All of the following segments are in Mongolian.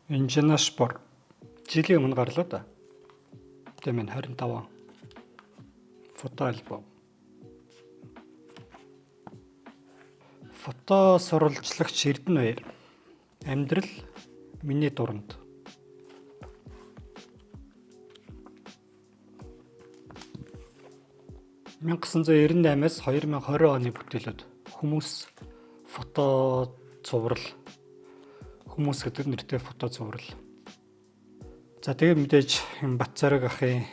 Инженерспор жилийн өмнө гарлаа да. Тийм ээ, 25 он. Фото альбом. Фото сурвалжлагч Эрдэнэ баяр. Амьдрал миний дуранд. 1998-аас 2020 оны бүтээлүүд. Хүмүүс фото цуврал. Хүмүүс гэдэг нэртэй фото цуврал. За, тэгээд мэдээж Батцараг ахын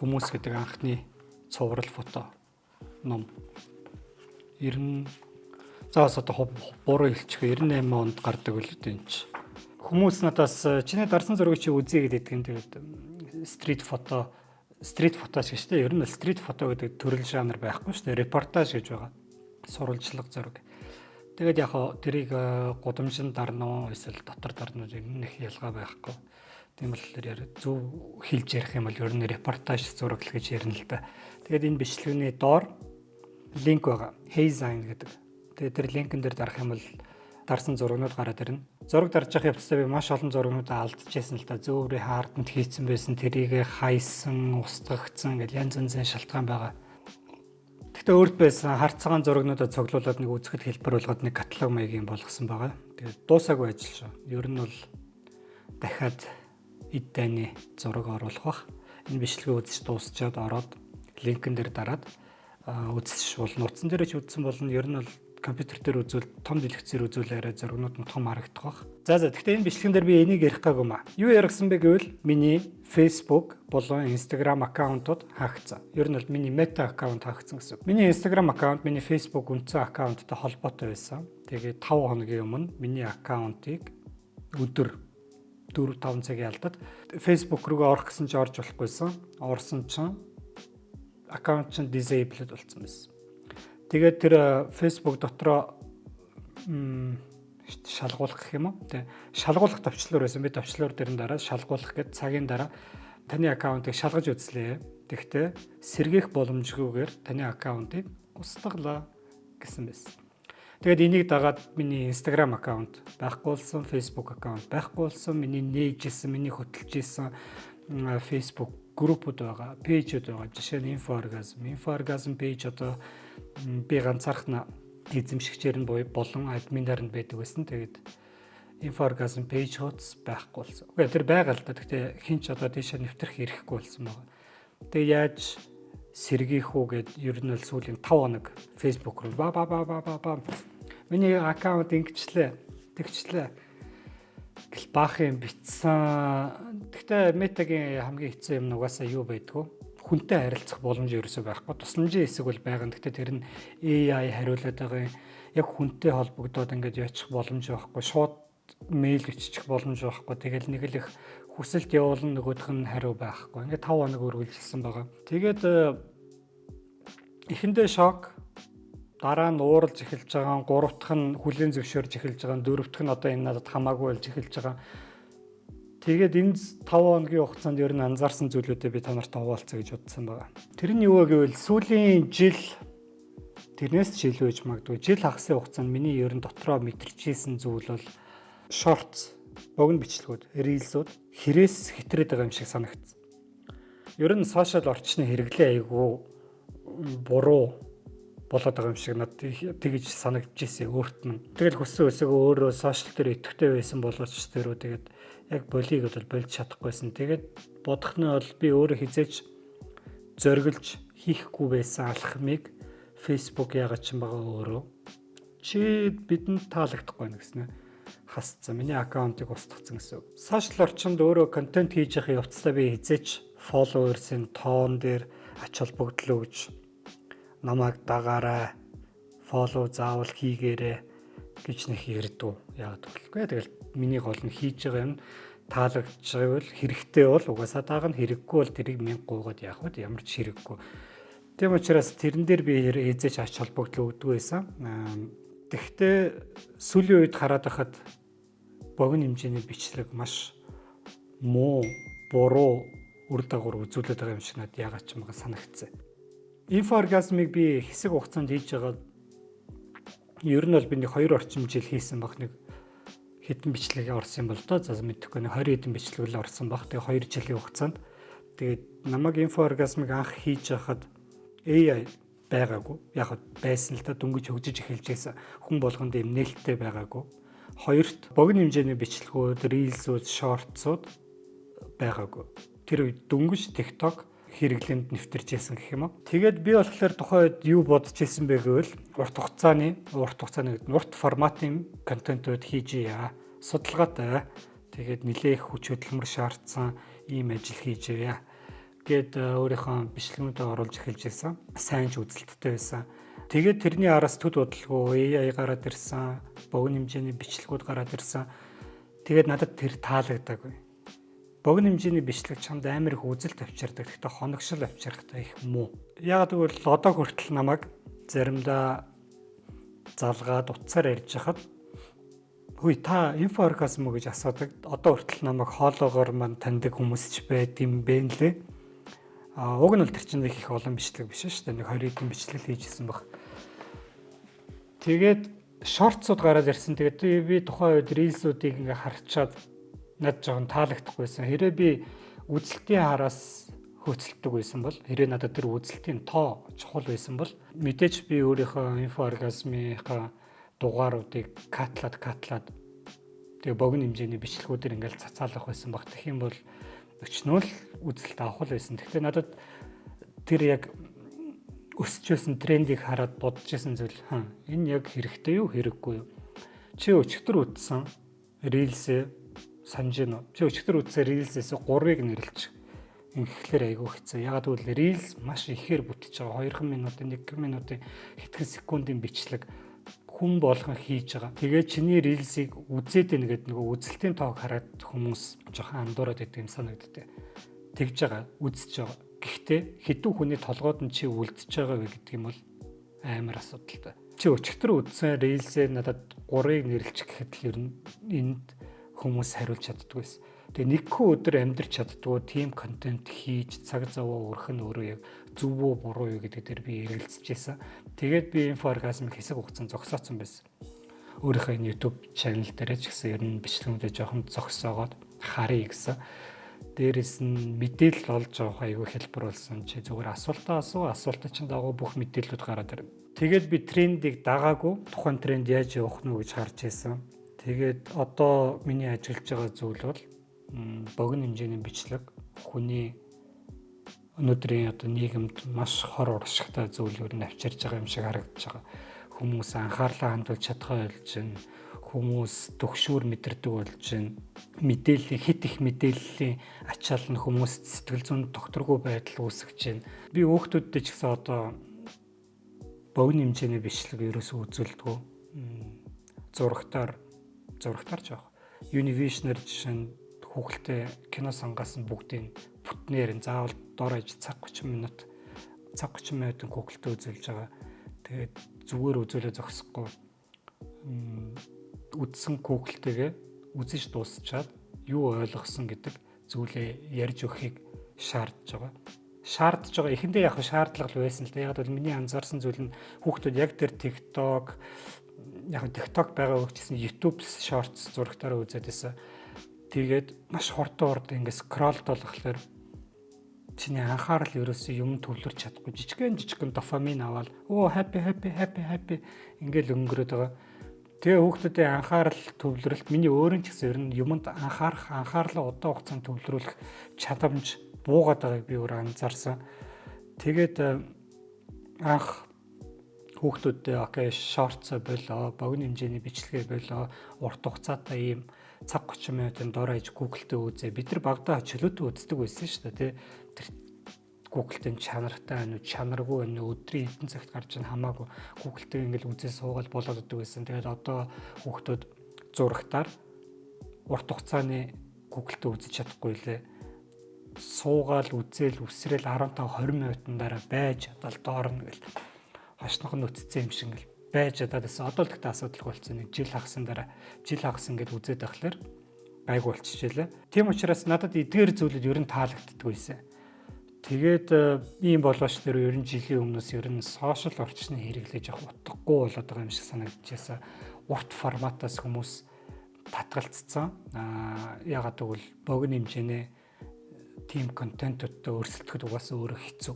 Хүмүүс гэдэг анхны цуврал фото ном. 90, за, бас одоо буруу хэлчих, 98 онд гардаг үлээ дээ энэ чи. Хүмүүс надаас чиний дарсан зургийг чи үзье гэдэг юм. Тэгээд street photo, street photo гэж шүү дээ. Ер нь street photo гэдэг төрөл жанр байхгүй шүү дээ. Репортаж гэж байгаа. Сурвалжлага зураг. Тэгээд яг хоо тэрийг гудамжинд дарна уу эсвэл дотор дарна уу, ер нь их ялгаа байхгүй. Тийм болохоор яриа зөв хэлж ярих юм бол ер нь репортаж зураг л гэж ярина л да. Тэгээд энэ бичлэгний доор линк байгаа. Heyzine гэдэг. Тэгээд тэр линкэн дээр дарах юм бол дарсан зурагнууд гараад ирнэ. Зураг дарж явах явцдаа би маш олон зурагнуудаа алдчихсан л да. Зөөврийн хаарданд хийцэн байсан, тэрийг хайсан, устгагдсан гэл янз янзын шалтгаан байгаа. Гэхдээ өөрт байсан харцгаан зурагнуудаа цуглуулад нэг үзэхэд хэлбэр болгоод нэг каталог маягийн болгосон байгаа. Тэгээд дуусаагүй ажил шүү. Ер нь бол дахиад эд дайны зураг оруулах бах. Энэ бичлэгээ үзэж дуусчаад ороод линкэн дээр дараад үзэж болно. Утсан дээр ч үзсэн болно. Ер нь бол компьютер дээр үзвэл, том дэлгэцээр үзвэл арай зургнууд нь том харагдах бах. За, гэхдээ энэ бичлэгэн дээр би энийг ярих гаагүй маа. Юу яригсан бэ гэвэл миний Facebook болон Instagram аккаунтууд хаагдсан. Ер нь бол миний Meta аккаунт хаагдсан гэсэн. Миний Instagram аккаунт миний Facebook үндсэн аккаунттай холбоотой байсан. Тэгээд 5 хоногийн өмнө миний аккаунтыг өдөр 4 5 цагийн алдад Facebook руугаа орох гэсэн чи орж болохгүйсэн. Орсон чинь аккаунт чинь disabled болсон байсан. Тэгээд тэр Facebook дотроо шалгуулах гэх юм уу? Тэ, шалгуулах товчлуур байсан. Би товчлуур дээр нь дараа шалгуулах гэд цагийн дараа таны аккаунтыг шалгаж үзлээ. Тэгэхдээ сэргээх боломжгүйгээр таны аккаунтыг устгалаа гэсэн байсан. Тэгээд энийг дагаад миний Instagram аккаунт байхгүй болсон, Facebook аккаунт байхгүй болсон, миний нээжсэн, миний хөтөлж исэн Facebook группүүд байгаа, page үүд байгаа. Жишээ нь Info Orgasm. Info Orgasm page одоо би ганцаархна эзэмшигчээр нь буюу болон админаар нь байдаг байсан. Тэгээд Info Orgasm page хуудас байхгүй болсон. Үгүй, тэр байгаа л да. Гэхдээ хэн ч одоо тийшээ нэвтрэх эрхгүй болсон байгаа. Тэгээ яаж сэргийх үү гэд ер нь бол сүүлийн 5 хоног Facebook руу ба ба ба ба ба ба миний аккаунт ингэчлээ, тэгчлээ гэл баах юм битсэн. Гэхдээ Meta-гийн хамгийн хэцүү юм нугасаа юу байдгүй, хүнтэй харилцах боломж ерөөсөө байхгүй. Тусламжийн хэсэг бол байгаа. Гэхдээ тэр нь AI хариулаад байгаа юм. Яг хүнтэй холбогдоод ингээд яачих боломж байхгүй. Шууд мэйл бичих боломж байхгүй. Тэгэл нэг л их хүсэлт явуулна, нөгөөх нь хариу байхгүй. Ингээд 5 хоног үргэлжилсэн байгаа. Тэгээд эхэндээ шок, дараа нь ууралж эхэлж байгаа, гурав дахь нь хүлээн зөвшөөрж эхэлж байгаа, дөрөв дэх нь одоо энэ надад хамаагүй болж эхэлж байгаа. Тэгээд энэ 5 хоногийн хугацаанд ер нь анзаарсан зүйлүүдээ би та нарт хуваалцъя гэж бодсон байгаа. Тэр нь юу вэ гэвэл сүүлийн жил, тэрнээс ч илүү гэж магадгүй, жил хагасын хугацаанд миний ер нь дотроо мэдэрчээсэн зүйл бол shorts, богино бичлэгүүд, reels үүд хэрээс хэтрээд байгаа юм шиг санагдсан. Ер нь social орчны хэрэглээ айгүй буруу болоод байгаа юм шиг надад тэгж санагдчихсэн өөрт нь. Тэгэл хүссэн өсөөгөө өөрөө social дээр идэвхтэй байсан боловч тэр үү, тэгээд яг болиг бол болж чадахгүйсэн. Тэгээд бодох нь бол би өөрөө хэзээ ч зориглож хийхгүй байсан алхмыг Facebook яагаад ч юм байгаа өөрөө чи бидэнд таалагдахгүй байна гэснэ хасцсан. Миний аккаунтыг устгацсан гэсэн үг. Social орчинд өөрөө контент хийж явах явцдаа би хэзээ ч followers-ын тоон дээр ач холбогдол өгж, намайг дагаарай, follow заавал хийгээрэй гэж нэг ярьдгүй. Яг гэвэл тэгэл миний гол нь хийж байгаа юм таалагдж байвал, хэрэгтэй бол угаасаа дагна, хэрэггүй бол тэрийг мянга гуйгаад яах вэ? Ямар ч хэрэггүй. Тийм учраас тэрэн дээр би хэзээ ч ач холбогдол өгдөг байсан. Тэгэхдээ сүүлийн үед хараад байхад богино хэмжээний бичлэг маш муу, буруу үр дагавар үзүүлээд байгаа юм шиг надад яагаад ч юм байгаа санагдсан. Инфо-оргазмыг би хэсэг хугацаанд хийж байгаа, ер нь бол би нэг 2 орчим жил хийсэн баг, нэг Хэдэн бичлэг орсон юм бол доо, за мэдэхгүй, нэг 20 хэдэн бичлэг л орсон баг. Тэгээ 2 жилийн хугацаанд. Тэгээд намайг Info Orgasm-ыг анх хийж байхад AI байгаагүй. Яг байсан л да, дөнгөж хөгжиж эхэлж байсан. Хүн болгонд юм нээлттэй байгаагүй. Хоёрт богино хэмжээний бичлэгүүд, reels-үүд, shorts-ууд байгаагүй. Тэр үед дөнгөж TikTok хэрэглээнд нэвтэрч байсан гэх юм уу. Тэгээд би болохоор тухайн үед юу бодож исэн бэ гэвэл урт хугацааны гэдэг нь урт форматын контентууд хийж яа. Судалгаатай. Тэгээд нэлээх хүч хөдөлмөр шаардсан ийм ажил хийж яа гээд өөрийнхөө бичлэгнүүдээ оруулж эхэлж байсан. Сайн ч үзэлттэй байсан. Тэгээд тэрний араас төд удалгүй AI гараад ирсэн, богино хэмжээний бичлэгүүд гараад ирсэн. Тэгээд надад тэр таалагдаагүй. Богино хэмжээний бичлэг чамд амар их үзэлт авчирдаг. Гэхдээ хоногшил авчирхтай их муу. Яг гэвэл одоо хүртэл намайг заримдаа залгаад утсаар ярьж хахад "Хүй, та Info Orgasm уу?" гэж асуудаг. Одоо хүртэл намайг хоолоогоор мань таньдаг хүмүүс ч байд юм бэ лээ. А уг нь бол тэр чинь их их олон бичлэг биш шүү дээ. Нэг 20 хэдэн бичлэг хийжсэн баг. Тэгээд shorts ууд гараад ирсэн. Тэгээд би тухайн үед reels үүдийг ингээ харчаад над жоохон таалагдахгүйсэн. Хэрэг би үзэлтийн хараас хөөцөлдөг байсан бол, хэрэг надад тэр үзэлтийн тоо чухал байсан бол мэдээж би өөрийнхөө Info Orgasm-ийнхаа дугааруудыг cut лаад cut лаад тэгээ богино хэмжээний бичлэгүүдээр ингээл цацаалах байсан баг. Тэгэх юм бол өчнөө л үзэлт авах л байсан. Гэхдээ надад тэр яг өсөж байсан трендийг хараад бодож исэн зүйл энэ яг хэрэгтэй юу, хэрэггүй юу? Чи өчигдөр үзсэн reels ээ санаж гин үү? Чи өчигдөр үзсэн reels ээс 3-ыг нэрлэж ингэхлээр айгүй хэцүү. Ягаад гэвэл reels маш ихээр бүтэж байгаа. 2 минутын, 1 минутын хэдхэн секундын бичлэг хүн болгон хийж байгаа. Тэгээ чиний reels ийг үзээд байна гэдэг нөгөө үзэлтийн тоог хараад хүмүүс жоохон андуураад байдаг юм санагддаг. Тэгж байгаа, үзэж байгаа. Гэхдээ хэдэн хүний толгойд нь чи үлдчихэж байгаа вэ гэдэг юм бол амар асуудалтай. Чи өчигдөр үзсэн reels ээ надад 3-ыг нэрлэж гэхэд л ер нь энд хүмүүс хариулж чаддгүй байсан. Тэгээ нэгэн өдөр амьдрч чаддгүй тийм контент хийж цаг зав өрөх нь өөрөө яг зөв үү, буруу юу гэдэг дээр би эргэлзэж байсан. Тэгээд би Info Orgasm хэсэг хугацаанд зогсооцсон байсан. Өөрийнхөө энэ YouTube channel дээр ч гэсэн ер нь бичлэгүүдээ жоохон зогсоогоод харъя гэсэн. Дээрээс нь мэдээлэл олж авах айгүй хялбар болсон. Чи зүгээр асуултаа асуу, асуултаа чинь дагуу бүх мэдээлэлүүд гараад ирнэ. Тэгээд би трендийг дагаагүй, тухайн тренд яаж явах нь гэж харж байсан. Тэгээд одоо миний ажиллаж байгаа зүйл бол богино хэмжээний бичлэг, хүний өнөөдрийн одоо нийгэмд маш хор уршигтай зүйл өөр нь авчирж байгаа юм шиг харагдаж байгаа. Хүмүүс анхаарлаа хандуулж чадхаа болж байна. Хүмүүс түгшүүр мэдэрдэг болж байна. Мэдээллийн хит их мэдээллийн ачаал нь хүмүүст сэтгэл зүйн тогтворгүй байдал үүсгэж байна. Би хүүхдүүдтэй ч гэсэн одоо богино хэмжээний бичлэг ерөөсөө үзүүлдэггүй. Зурагтаар ч яах. Univision-аар жишээ нь хүүхэлтэй кино сангаас нь бүгдийг бүтнээр нь заавал дор хаяж цаг 30 минут, цаг 30 минутын хүүхэлтэй үзүүлж байгаа. Тэгээд зүгээр үзүүлээ зогсохгүй, үзсэн хүүхэлтэйгээ үзэж дуусчаад юу ойлгосон гэдэг зүйлээ ярьж өгөхийг шаардж байгаа. Шаардж байгаа. Эхэндээ яг шаардлага л байсан л да. Яг бол миний анзаарсан зүйл нь хүүхдүүд яг тэр TikTok, яг TikTok байгаа ч гэсэн YouTube Shorts зурагтаараа үзээд байсан. Тэгээд маш хурдан хурдан ингээд scroll дуулахлаар чиний анхаарал ерөөсөө юм төвлөрч чадахгүй, жижигэн жижигэн дофамин аваад оо happy, happy, happy, happy ингээл өнгөрөөд байгаа. Тэгээ хүүхдүүдийн анхаарал төвлөрөлт, миний өөрийн ч гэсэн ер нь юмд анхаарах, анхаарлаа удаан хугацаанд төвлөрүүлэх чадамж буугаад байгааг би өөр анзаарсан. Тэгээд анх хүүхдүүдээ okay, shorts болоо, богино хэмжээний бичлэгээ болоо, урт хугацаатай ийм цаг 30 минутын дор хаяж Google-тэй үзээ. Бид нар багадаа чөлөөтэй үздэг байсан шүү дээ, тий. Тэр Google-тэй чанартай байна уу, чанаргүй байна уу, өдрийн хэдэн цагт гарч ийн хамаагүй Google-тэй ингээл үзээ суугаад болоод өгдөг байсан. Тэгээд одоо хүүхдүүд зурагтаар урт хугацааны Google-тэй үзэж чадахгүй лээ. Суугаал үзээл үсрээл 15 20 минутын дараа байж чадвал доорно гэл хошнох нь үтцсэн юм шиг ингээл байж чадаад байсан. Одоо л гэхдээ асуудалгүй болсон. Нэг жил хагасан дараа, жил хагас ингээд үзээд байхлаар гайгүй болчихжээ. Тийм учраас надад эдгээр зүйлүүд ер нь таалагддаг байсан. Тэгээд ийм болооч тэр ер нь жилийн өмнөөс ер нь social орчны хэрэглэж явах утгагүй болоод байгаа юм шиг санагдчихсан. Урт форматаас хүмүүс татгалцсан. Яагаад гэвэл богино хэмжээний тийм контентуудтай өрсөлдөхөд угаасаа өөрөө хэцүү.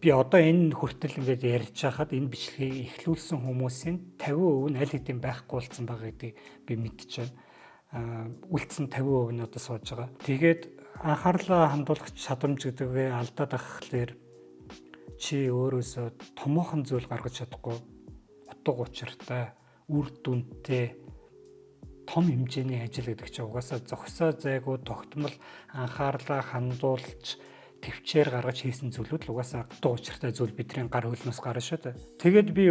Би одоо энэ хүртэл ингээд ярьж байхад энэ бичлэгийг эхлүүлсэн хүмүүсийн 50% нь аль хэдийн байхгүй болсон байгаа гэдгийг би мэдчихэж байна. Үлдсэн 50% нь одоо сууж байгаа. Тэгээд анхаарлаа хандуулах чадамж гэдгээ алдаад ахлаар чи өөрөөсөө томоохон зүйл гаргаж чадахгүй, утга учиртай, үр дүнтэй том хэмжээний ажил гэдэг чинь угаасаа зогсоо зайгүй тогтмол анхаарлаа хандуулж төвчээр гаргаж хийсэн зүйлүүд л угаасаа утга учиртай зүйл бидний гар хөлнөөс гарна шүү дээ. Тэгээд би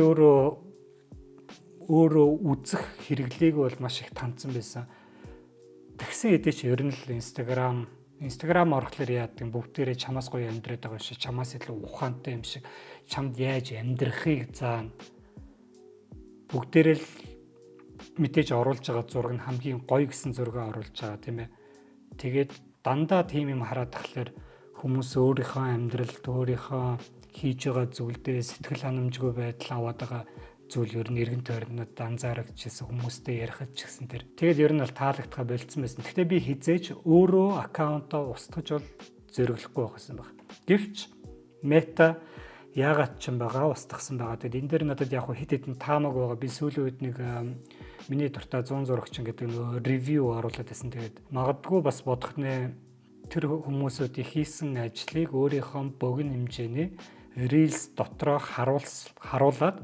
өөрөө үзэх хэрэглээг бол маш их танцсан байсан. Тэгсэн хэдий ч ер нь л Instagram орохлоор яадаг юм, бүгдээрээ чамаас гоё амьдраад байгаа юм шиг, чамаас илүү ухаантай юм шиг, чамд яаж амьдрахыг заана. Бүгдээрээ л мэдээж оруулж байгаа зураг нь хамгийн гоё гэсэн зургаа оруулж байгаа, тийм ээ. Тэгээд дандаа тийм юм хараад тахлаар хүмүүс өөрийнхөө амьдралд, өөрийнхөө хийж байгаа зүйлдээ сэтгэл ханамжгүй байдал аваад байгаа зүйл ер нь эргэн тойрнод анзаарэгдчихсэн, хүмүүстэй ярихад ч гэсэн тэр. Тэгээд ер нь бол таалагдхаа болцсон байсан. Гэхдээ би хизээж өөрөө аккаунтаа устгаж бол зориглохгүй байх гэсэн баг. Гэвч Meta яагаад ч юм байгаа устгасан байгаа. Тэгээд энэ дээр надад яг хэд хэдэн таамаг байгаа. Би сүүлийн үед нэг миний дуртай 100 зурагчин гэдэг нөгөө review оруулаад байсан. Тэгээд магадгүй бас бодох нэ, тэр хүмүүсүүдийн хийсэн ажлыг өөрийнхөө богино хэмжээний Reels дотроо харуулад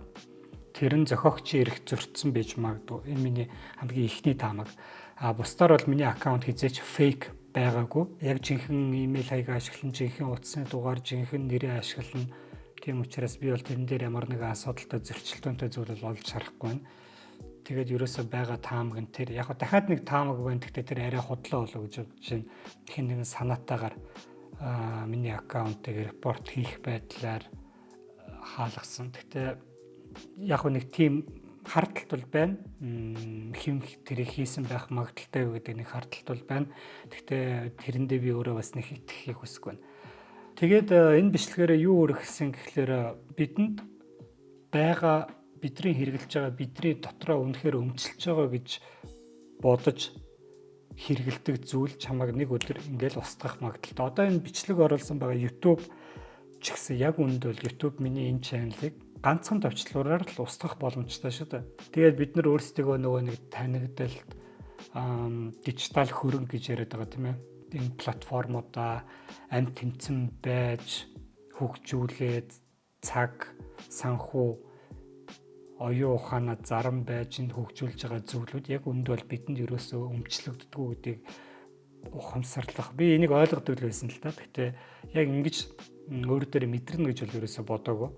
тэр нь зохиогчийн эрх зөрчсөн байж магадгүй. Энэ миний хамгийн эхний таамаг. А бусдаар бол миний аккаунт хэзээ ч fake байгаагүй. Яг жинхэнэ имэйл хаягаа ашиглан, жинхэнэ утасны дугаар, жинхэнэ нэрээ ашиглан. Тийм учраас би бол тэрэн дээр ямар нэгэн асуудалтай, зөрчилдөөнтэй зүйл бол олж харахгүй байна. Тэгээд ерөөсөө байгаа таамаг нь тэр. Яг дахиад нэг таамаг байна. Гэхдээ тэр арай худлаа болов гэж бодож байна. Хэн нэгэн санаатаагаар миний аккаунтыг report хийх байдлаар хаалгасан. Гэхдээ яг нэг тийм хардталт бол байна. Хэн тэрийг хийсэн байх магадлалтай юу гэдэг нэг хардталт бол байна. Гэхдээ тэрэндээ би өөрөө бас нэг итгэхийг хүсэхгүй байна. Тэгээд энэ бичлэгээрээ юу өргөсөн гэхлээр бидэнд байгаа, бидний хэрэглэж байгаа, бидний дотроо үнэхээр өмчилж байгаа гэж бодож хэрэглэдэг зүйл чамайг нэг өдөр ингээл устгах магадлалтай. Одоо энэ бичлэг оруулсан байгаа YouTube ч гэсэн яг үүндээ бол YouTube миний энэ channel-ыг ганцхан товчлуураар л устгах боломжтой шүү дээ. Тэгээд бид нар өөрсдийгөө нөгөө нэг танигдалт, дижитал хөрөнгө гэж яриад байгаа, тийм ээ. Энэ платформудаа амь тэмцэн байж хөгжүүлээд, цаг, санхүү, оюун ухаанаа заран байж энэ хөгжүүлж байгаа зүйлүүд яг үүндээ бол бидэнд ерөөсөө өмчлөгддөггүй гэдгийг ухамсарлах. Би энийг ойлгодог л байсан л та. Гэхдээ яг ингэж өөр дээр мэдэрнэ гэж бол ерөөсөө бодоагүй.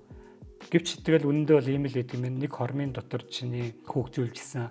Гэвч тэгэл үнэндээ бол ийм л гэдэг юм. Нэг хормын дотор чиний хөгжүүлжсэн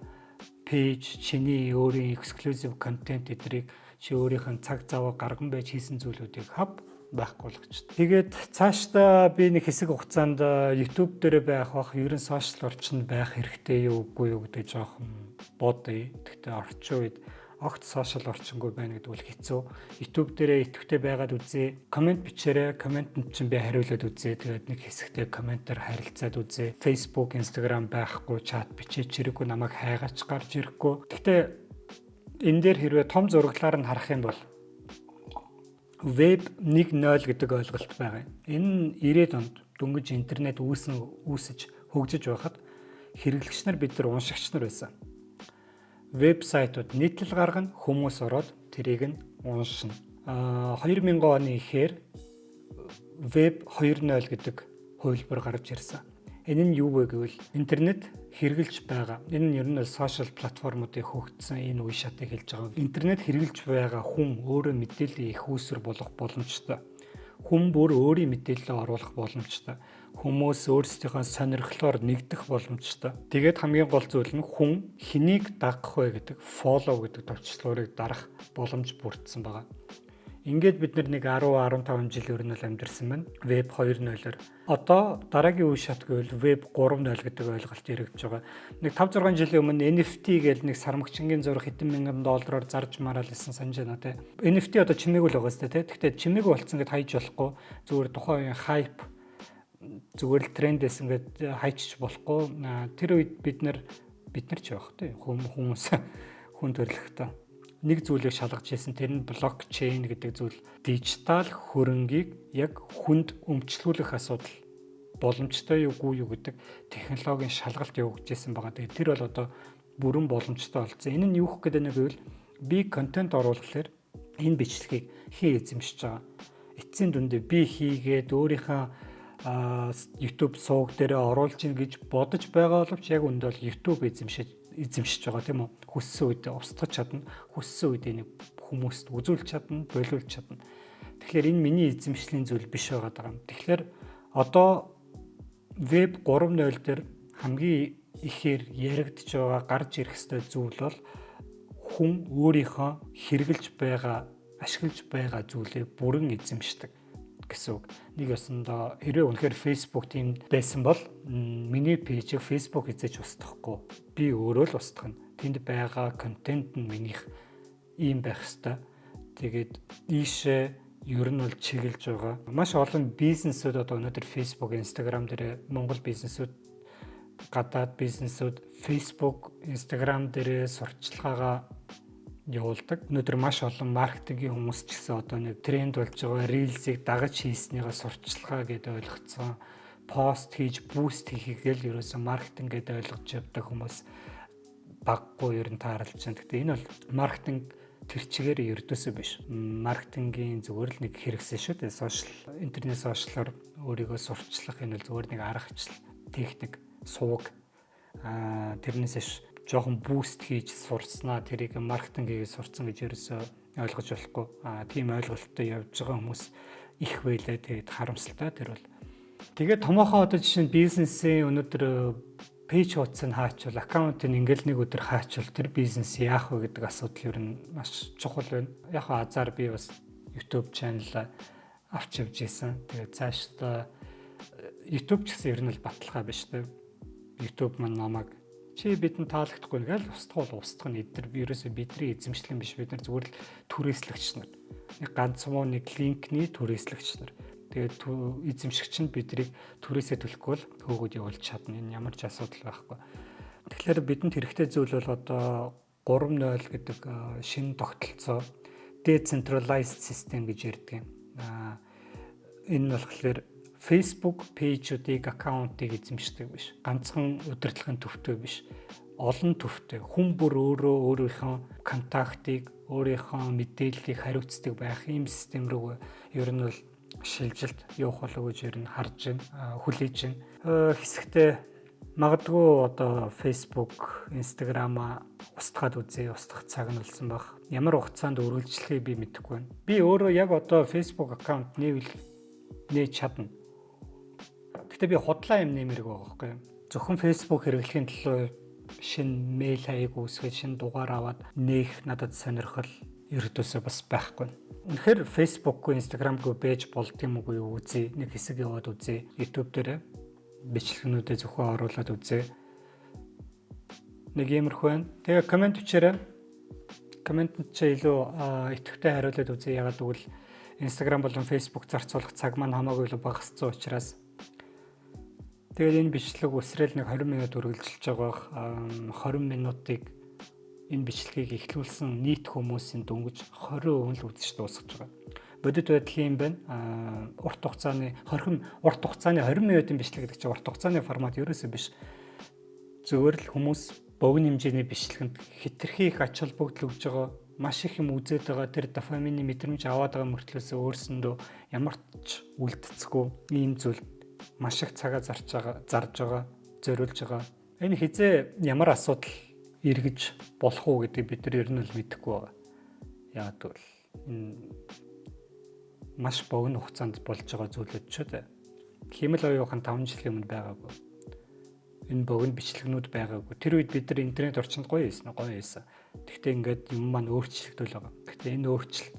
page, чиний өөрийн exclusive content эдрийг, чи өөрийнх нь цаг зав гарган байж хийсэн зүйлүүдийг хав байхгүй болгоч. Тэгээд цаашдаа би нэг хэсэг хугацаанд YouTube дээр байх бах, ер нь social орчинд байх хэрэгтэй юу, үгүй юу гэдэг жоохон бодъё. Гэхдээ орчин үед огт social орчингүй байна гэдэг бол хэцүү. YouTube дээрээ идэвхтэй байгаад үзье. Comment бичээрэй. Комментэнд чинь би хариулаад үзье. Тэгээд нэг хэсэгтээ комментээр харилцаад үзье. Facebook, Instagram байхгүй, чат бичээч хэрэггүй, намайг хайгаач гарч ирэхгүй. Гэхдээ энэ дээр хэрвээ том зураглаар нь харах юм бол Web 1.0 гэдэг ойлголт байгаа юм. Энэ нь 90-ад онд дөнгөж интернет үүсэж хөгжиж байхад хэрэглэгч нар бид нар уншигч нар байсан. Вебсайтууд нийтлэл гаргана, хүмүүс ороод тэрийг нь уншина. 2000 оны ихээр Web 2.0 гэдэг хувилбар гарч ирсэн. Энэ нь юу вэ гэвэл интернет хэрэглэж байгаа. Энэ нь ер нь бол social платформуудыг хөгжсөн энэ үе шатыг хэлж байгаа. Интернет хэрэглэж байгаа хүн өөрөө мэдээллийн эх үүсвэр болох боломжтой. Хүн бүр өөрийн мэдээлэлээ оруулах боломжтой. Хүмүүс өөрсдийнхөө сонирхлоор нэгдэх боломжтой. Тэгээд хамгийн гол зүйл нь хүн хэнийг дагах вэ гэдэг, follow гэдэг товчлуурыг дарах боломж бүрдсэн байгаа. Ингээд бид нэг 10 15 жил ер нь л амьдарсан байна. Web 2.0-оор. Одоо дараагийн үе шат гэвэл Web 3.0 гэдэг ойлголт яригдж байгаа. Нэг 5 6 жилийн өмнө NFT гээл нэг сармагчингийн зураг хэдэн мянган доллараар зарж мараал байсан, санаж байна те. NFT одоо чимээгүй л байгаа сте те. Гэхдээ чимээгүй болцсон гэд хайж болохгүй. Зүгээр тухайн үеийн hype, зүгээр л тренд байсан гэд хайчиж болохгүй. Тэр үед бид нар ч явах те хүмүүс Хүн төрөлхтөө нэг зүйлийг шалгаж хийсэн. Тэр нь блокчейн гэдэг зүйл, дижитал хөрөнгийг яг хүнд өмчлүүлэх асуудал боломжтой юу, үгүй юу гэдэг технологийн шалгалт явагдаж исэн байгаа. Тэгээд тэр бол одоо бүрэн боломжтой болсон. Энэ нь юу гэх гэдэг нь гэвэл би контент оруулахлаар энэ бичлэгийг хий эзэмшиж байгаа. Эцсийн дүндээ би хийгээд өөрийнхөө YouTube сувг дээрээ оруулж ийн гэж бодож байгаа боловч яг үндэ бол YouTube эзэмшиж байгаа, тийм үү? Хүссэн үедээ устгах чадна, хүссэн үедээ нэг хүмүүст үзүүлж чадна, болиулж чадна. Тэгэхээр энэ миний эзэмшлийн зүйл биш байгаа даа. Тэгэхээр одоо веб 3.0 дээр хамгийн ихээр яригдж байгаа, гарч ирэх ёстой зүйл бол хүн өөрийнхөө хэрэгжилж байгаа, ашиглаж байгаа зүйлээ бүрэн эзэмшдэг гэсэн үг. Нэг ёсондоо хэрвээ үнэхээр Facebook тийм байсан бол миний page ийг Facebook хэзээ ч устгахгүй. Би өөрөө л устгах нь. Тэнд байгаа контент нь минийх ийм байх ёстой. Тэгээд ийшээ ер нь бол чиглэж байгаа. Маш олон бизнесүүд одоо өнөөдөр Facebook, Instagram дээр, Монгол бизнесүүд, гадаад бизнесүүд Facebook, Instagram дээрээ сурталчилгаагаа явуулдаг. Өнөөдөр маш олон маркетингийн хүмүүс ч гэсэн одоо нэг тренд болж байгаа Reels ийг дагаж хийснийгээ сурталчилгаа гэдээ ойлгоцсон. Пост хийж boost хийхийг л ерөөсөө маркетинг гэдээ ойлгож явдаг хүмүүс баггүй ер нь тааралж байна. Гэхдээ энэ бол маркетинг тэр чигээр ердөөсөө биш. Маркетингийн зүгээр л нэг хэрэгсэл шүү дээ. Social интернет social оор өөрийгөө сурталчлах энэ бол зүгээр нэг аргачлал, техник, суваг. Тэрнээс жоохон boost хийж сурснаа тэрийг маркетинг хийгээд сурцсан гэж ерөөсөө ойлгож болохгүй. Тийм ойлголттой явж байгаа хүмүүс их байлаа. Тэгээд харамсалтай тэр бол. Тэгээд томоохон одоо жишээ нь бизнесийн өнөөдөр page хуудсыг хаачвал, аккаунтыг ингээл нэг өдөр хаачвал тэр бизнес яах вэ гэдэг асуудал ер нь маш чухал байна. Яг азар би бас YouTube channel авч явж исэн. Тэгээд цаашдаа YouTube ч гэсэн ер нь л баталгаа биш үү? YouTube маань намайг чи бидэнд таалагдахгүй ингээл устгуул устгах нь, эдгээр ерөөсөө бидний эзэмшлэн биш, бид нар зүгээр л түрээслэгч нар. Нэг ганц муу нэг link ний түрээслэгч нар. Тэгээд эзэмшигч нь биднийг түрээсээ төлөхгүй бол хөөгөөд явуулж чадна. Энэ ямар ч асуудал байхгүй. Тэгэхээр бидэнд хэрэгтэй зүйл бол одоо 3.0 гэдэг шинэ тогтолцоо, decentralized system гэж ярьдаг юм. Энэ нь болохоор Facebook page үүдийг, аккаунтыг эзэмшдэг биш. Ганцхан удирдлагын төвтэй биш. Олон төвтэй. Хүн бүр өөрөө өөрийнхөө contact ыг, өөрийнхөө мэдээллийг хариуцдаг байх ийм систем рүү ер нь бол шилжилт явах болов гэж ер нь харж байна, хүлээж байна. Хэсэгтээ магадгүй одоо Facebook, Instagram-а устгаад үзье, устгах цаг нь болсон байх. Ямар хугацаанд үргэлжлэхийг би мэдэхгүй байна. Би өөрөө яг одоо Facebook аккаунт нээвэл нээж чадна. Гэхдээ би худлаа юм нэмэрэг байгаа байхгүй юу? Зөвхөн Facebook хэрэглэхийн төлөө шинэ мэйл хаяг үүсгэж, шинэ дугаар аваад нээх надад сонирхол ердөөсөө бас байхгүй. Үнэхээр Facebook-гүй, Instagram-гүй байж болд юм уу юу үзье. Нэг хэсэг яваад үзье. YouTube дээр бичлэгнүүдээ зөвхөн оруулаад үзье. Нэг иймэрхүү байна. Тэгээ comment бичээрэй. Comment энд чи илүү идэвхтэй хариулаад үзье. Ягаад гэвэл Instagram болон Facebook зарцуулах цаг маань хамаагүй илүү багассан учраас. Тэгээд энэ бичлэг үсрээл нэг 20 минут үргэлжилж байгаа бах. 20 минутыг энэ бичлэгийг эхлүүлсэн нийт хүмүүсийн дөнгөж 20% л үзэж дуусгаж байгаа. Бодит байдал юм байна. Урт хугацааны 20 урт хугацааны 20 минутын бичлэг гэдэг чинь урт хугацааны формат ерөөсөө биш. Зүгээр л хүмүүс богино хэмжээний бичлэгэнд хэтэрхий их ач холбогдол өгж байгаа, маш их юм үзээд байгаа, тэр дофамины мэдрэмж аваад байгаа мөртлөөсөө өөрсөндөө ямар ч үлдцэхгүй ийм зүйл маш их цагаа зарж байгаа, зарж байгаа, зориулж байгаа. Энэ хизээ ямар асуудал эргэж болох уу гэдгийг бид нар ер нь л мэдэхгүй байгаа. Яг гэвэл энэ маш богино хугацаанд болж байгаа зүйлүүд ч үү. Хиймэл оюухан 5 жилийн өмнө байгаагүй. Энэ богино бичлэгнүүд байгаагүй. Тэр үед бид нар интернет орчинд гоё байсан, гоё байсан. Гэхдээ ингээд юм маань өөрчлөгдөл байгаа. Гэхдээ энэ өөрчлөлт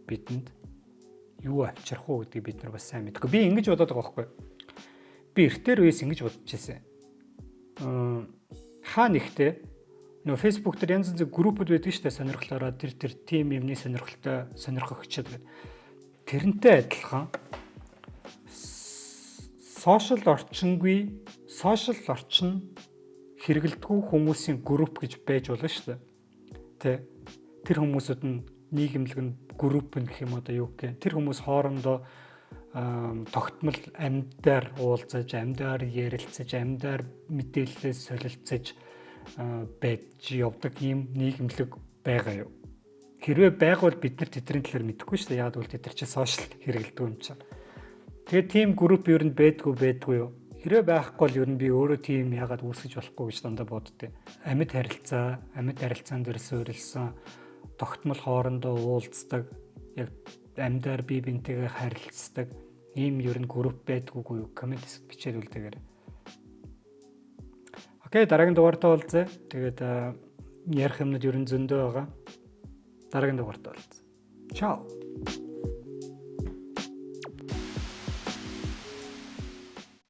бидэнд юу авчрах уу гэдгийг бид нар бас сайн мэдэхгүй. Би ингэж бодоод байгаа байхгүй. Би эртээр үеэс ингэж бодож ирсэн. Хаа нэгтээ нөгөө Facebook дээр янз янзын группүүд байдаг шүү дээ, сонирхлоороо тэр тэр тим юмны сонирхолтой сонирхогчд гэдэг. Тэрнтэй адилхан social орчингүй, social орчин хэрэглэдэггүй хүмүүсийн групп гэж байж болно шүү дээ. Тэ, тэр хүмүүсүүд нь нийгэмлэг нь, групп нь гэх юм одоо юу гэх юм. Тэр хүмүүс хоорондоо тогтмол амьдаар уулзаж, амьдаар ярилцаж, амьдаар мэдээлэлээ солилцож байж явдаг ийм нийгэмлэг байгаа юу? Хэрвээ байгвал бид нар тэдний талаар мэдэхгүй шүү дээ. Яг бол тэд нар чинь social хэрэглэдэг юм чинь. Тэгээд тийм групп ер нь байдгүй байдгүй юу? Хэрвээ байхгүй бол ер нь би өөрөө тийм яагаад үүсгэж болохгүй гэж дандаа боддөө. Амьд харилцаа, амьд харилцаан дээр суурилсан, тогтмол хоорондоо уулздаг, яг амьдаар бие биентэйгээ харилцдаг ийм ер нь групп байдгүйгүй юу? Comment хэсэгт бичээд үлдээгээрэй. Okay, дараагийн дугаартаа уулзъя. Тэгээд ярих юмнууд ер нь зөндөө байгаа. Дараагийн дугаартаа уулзъя. Чао.